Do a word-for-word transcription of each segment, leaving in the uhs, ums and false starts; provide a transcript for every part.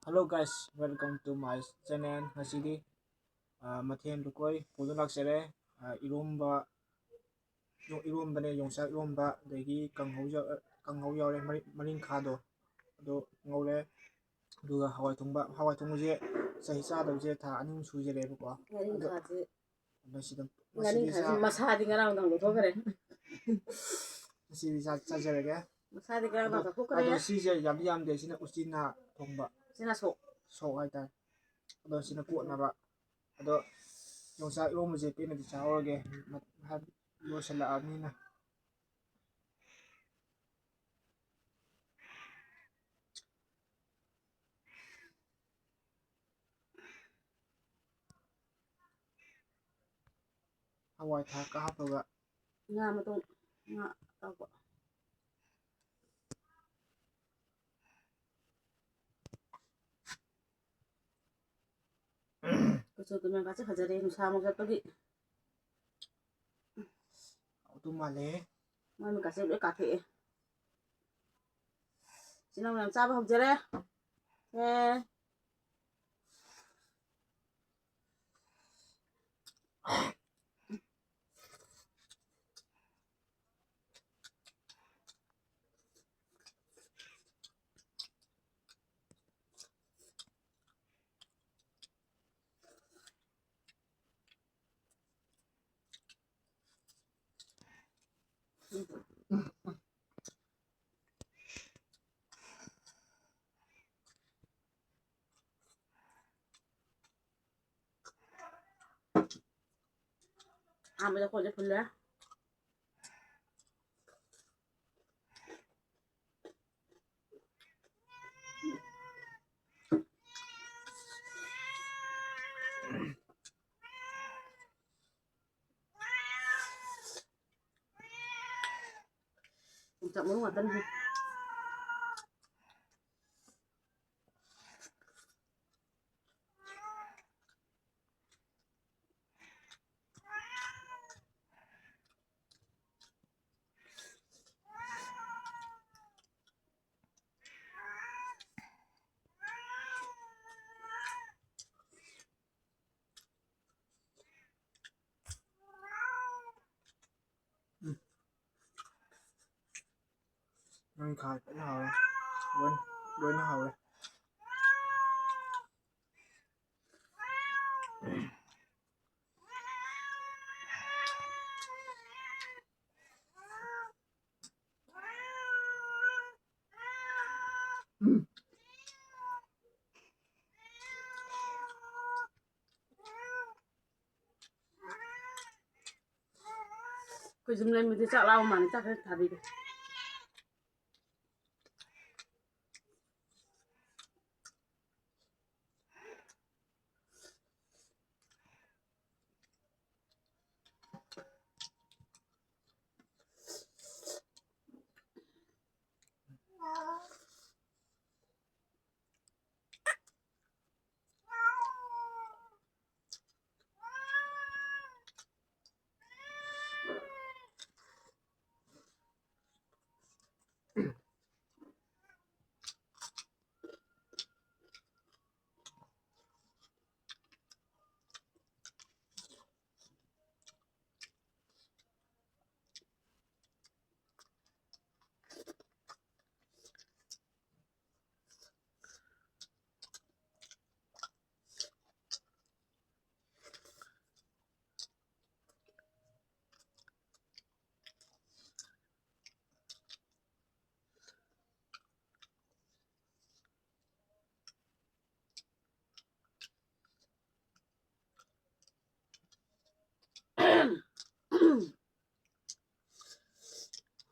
Hello guys, welcome to my channel. ꯉꯁꯤꯗꯤ ꯑ, ꯃꯊꯦꯜ ꯂꯨꯀꯣꯏ ꯄꯨꯗꯨꯅ ꯂꯥꯛꯆꯔꯦ꯫ ꯑ, ꯏꯔꯣꯝꯕ, ꯌꯣ-, ꯏꯔꯣꯝꯕꯅꯦ, ꯌꯣꯡꯆꯥꯛ ꯏꯔꯣꯝꯕ, ꯑꯗꯒꯤ ꯀꯥꯡꯍꯧ ꯌꯥꯎ-, ꯀꯥꯡꯍꯧ ꯌꯥꯎꯔꯦ, ꯃꯔꯤ-, ꯃꯔꯤꯡꯈꯥꯗꯣ ꯑꯗꯨ ꯉꯧꯔꯦ꯫ ꯑꯗꯨꯒ ꯍꯋꯥꯏ ꯊꯣꯡꯕ, ꯍꯋꯥꯏ ꯊꯣꯡꯕꯁꯦ ꯆꯍꯤ ꯆꯥꯗꯕꯁꯦ ꯊꯥ ꯑꯅꯤ ꯑꯍꯨꯝ ꯁꯨꯖꯜꯂꯛꯑꯦꯕꯀꯣ꯫ ꯑꯗꯣ ꯃꯔꯤꯡꯈꯥꯁꯦ ꯃꯁꯤꯗ, ꯃꯁꯤꯗꯤ ꯉꯥꯔꯤꯡꯈꯥꯁꯦ ꯆꯥ-, ꯃꯁꯥꯗꯤ ꯉꯔꯥꯡ ꯅꯨꯡꯗꯥꯡ ꯂꯧꯊꯣꯛꯈ꯭ꯔꯦ꯫ ꯃꯁꯤꯗꯤ ꯆꯥ-, ꯆꯥꯖꯔꯒꯦ꯫ ꯃꯁꯥꯗꯤ ꯉꯔꯥꯡ ꯑꯗꯣ, ꯅꯨꯡꯗꯥꯡ ꯂꯧꯊꯣꯛꯈ꯭ꯔꯦ꯫ ꯑꯗꯣ ꯁꯤꯁꯦ ꯌꯥꯝꯗꯤ ꯌꯥꯝꯗꯦ꯫ ꯁꯤꯅ ꯎꯆꯤꯅꯥ ꯊꯣꯡꯕ꯫ ꯁꯤꯅ ꯁꯣꯛ꯫ ꯁꯣꯛ ꯍꯥꯏꯇꯥꯔꯦ꯫ ꯑꯗꯣ ꯁꯤꯅ ꯀꯣꯠꯅꯕ꯫ ꯑꯗꯣ ꯌꯣꯡꯆꯥꯛ ꯏꯔꯣꯝꯕꯁꯦ ꯄꯦꯟꯅꯗꯤ ꯆꯥꯍꯧꯔꯒꯦ꯫ ꯃ-, ꯍꯥꯏꯗꯤ ꯂꯣꯏꯁꯤꯜꯂꯛꯑꯕꯅꯤꯅ꯫ ꯍꯋꯥꯏ ꯊ꯭ꯔꯥꯛꯀ ꯍꯥꯞꯄꯒ꯫ ꯉꯥ ꯃꯇꯨꯝ, ꯉꯥ ꯑꯇꯥꯎꯕ꯫ ꯀꯨꯆꯨ ꯀꯨꯃꯦꯟꯒꯁꯦ ꯐꯖꯔꯦ, ꯅꯨꯡꯁꯥ ꯑꯃꯨꯛ ꯆꯠꯄꯒꯤ꯫ ꯍꯥꯎꯗꯧ ꯃꯥꯜꯂꯦ꯫ ꯃꯥꯏ ꯃꯤꯠꯀꯥꯁꯦ ꯂꯣꯏ ꯀꯥꯊꯦꯛꯑꯦ꯫ ꯏꯆꯤꯟ ꯏꯅꯥꯎ ꯃꯌꯥꯝ ꯆꯥꯕ ꯍꯧꯖꯔꯦ꯫ ꯑꯦ꯫ ꯑꯍꯥꯟꯕꯗ ꯀꯣꯟꯁꯦ ꯐꯨꯜꯂꯦ꯫ ꯌꯣꯡꯆꯥꯛ ꯃꯔꯨ ꯉꯥꯛꯇꯅꯤ꯫ ꯈꯥꯏ ꯐꯖꯅ ꯍꯥꯎꯔꯦ꯫ ꯂꯣꯏꯅ, ꯂꯣꯏꯅ ꯍꯥꯎꯔꯦ꯫ ꯑꯩꯈꯣꯏ ꯌꯨꯝ ꯂꯩꯃꯤꯗꯤ ꯆꯥꯛ ꯂꯥꯝꯕ ꯃꯥꯜꯂꯦ, ꯆꯥꯛ ꯈꯔ ꯊꯥꯕꯤꯒꯦ꯫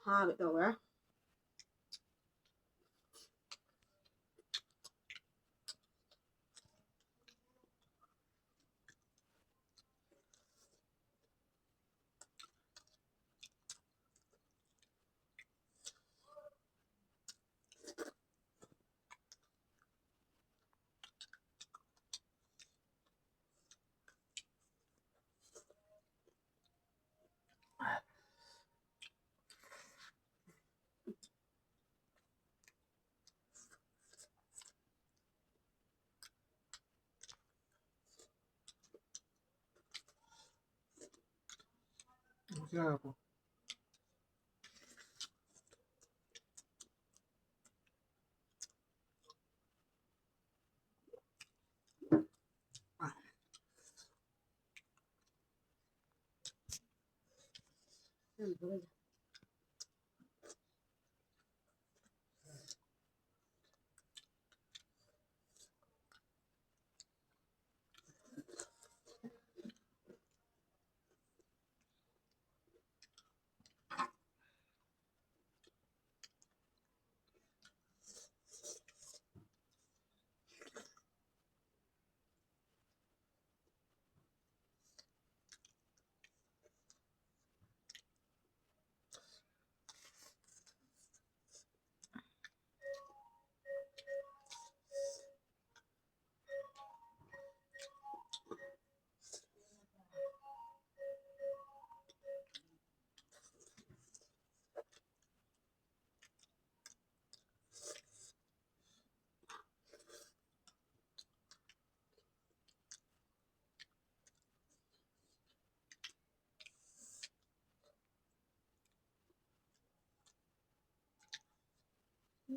ꯍꯥꯒꯦ ꯇꯧꯋꯦ꯫ ꯌꯥꯔꯕꯣ?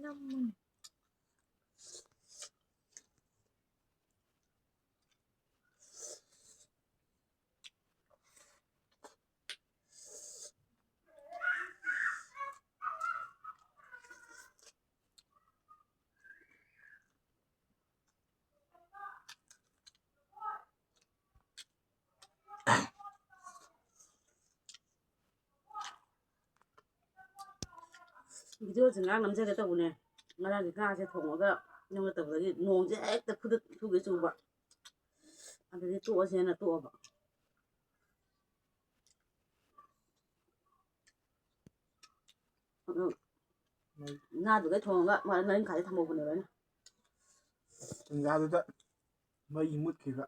ꯅꯝꯃꯨꯅꯦ꯫ ꯚꯤꯗꯤꯑꯣꯁꯦ ꯉꯔꯥꯡ ꯅꯝꯖꯒꯦ ꯇꯧꯕꯅꯦ꯫ ꯉꯔꯥꯡꯁꯦ ꯉꯥꯁꯦ ꯊꯣꯡꯉꯒ ꯅꯪꯅ ꯇꯧꯕꯗꯒꯤ ꯅꯣꯡꯁꯦ ꯍꯦꯛꯇ ꯈꯨꯗꯛ ꯊꯨꯒꯩ ꯆꯨꯕ꯫ ꯑꯗꯨꯗꯤ ꯇꯣꯛꯑꯁꯦꯅ ꯇꯣꯛꯑꯕ꯫ ꯑꯗꯨ ꯉꯥꯗꯨꯒ ꯊꯣꯡꯉꯒ ꯃꯥ ꯉꯥꯔꯤꯡꯈꯥꯗ ꯊꯝꯍꯧꯕꯅꯦꯕ ꯑꯩꯅ꯫ ꯇꯟꯖꯥꯗꯨꯗ ꯃꯩ ꯃꯨꯠꯈꯤꯕ꯫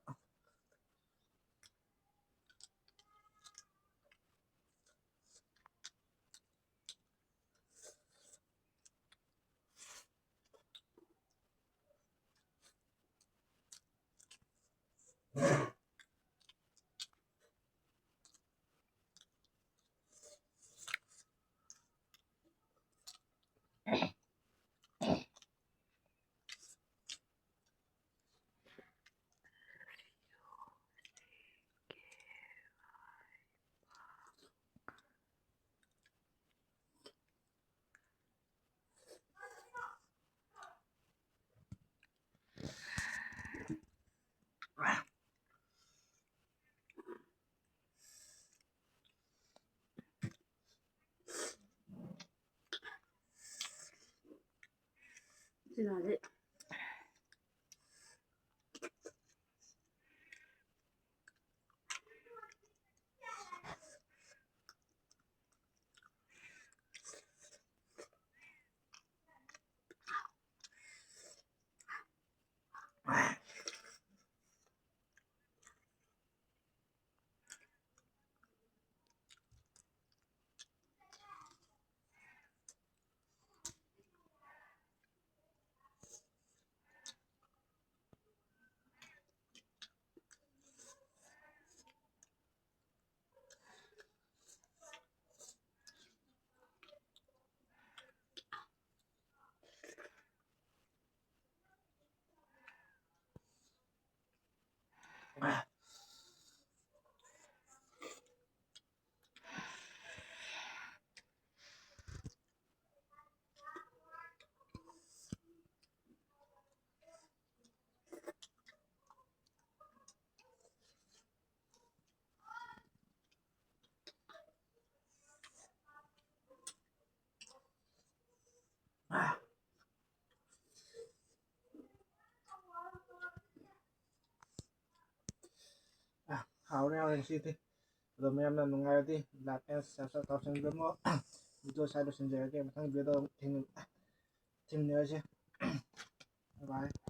ꯁꯤꯅꯗꯤ꯫ ꯑ, ꯍꯥꯎꯔꯦ, ꯍꯥꯎꯔꯦ ꯉꯁꯤꯗꯤ꯫ ꯑꯗꯣ ꯃꯌꯥꯝꯅ ꯅꯨꯡꯉꯥꯏꯔꯗꯤ like and subscribe ꯇꯧꯁꯟꯕꯤꯔꯝꯃꯣ꯫ Video ꯁ꯭ꯋꯥꯏꯗ ꯂꯣꯏꯁꯤꯟꯖꯔꯒꯦ꯫ ꯃꯊꯪ video ꯗ ꯑꯃꯨꯛ ꯊꯦꯡꯅ-, ꯊꯦꯡꯅꯔꯁꯦ꯫ Bye bye꯫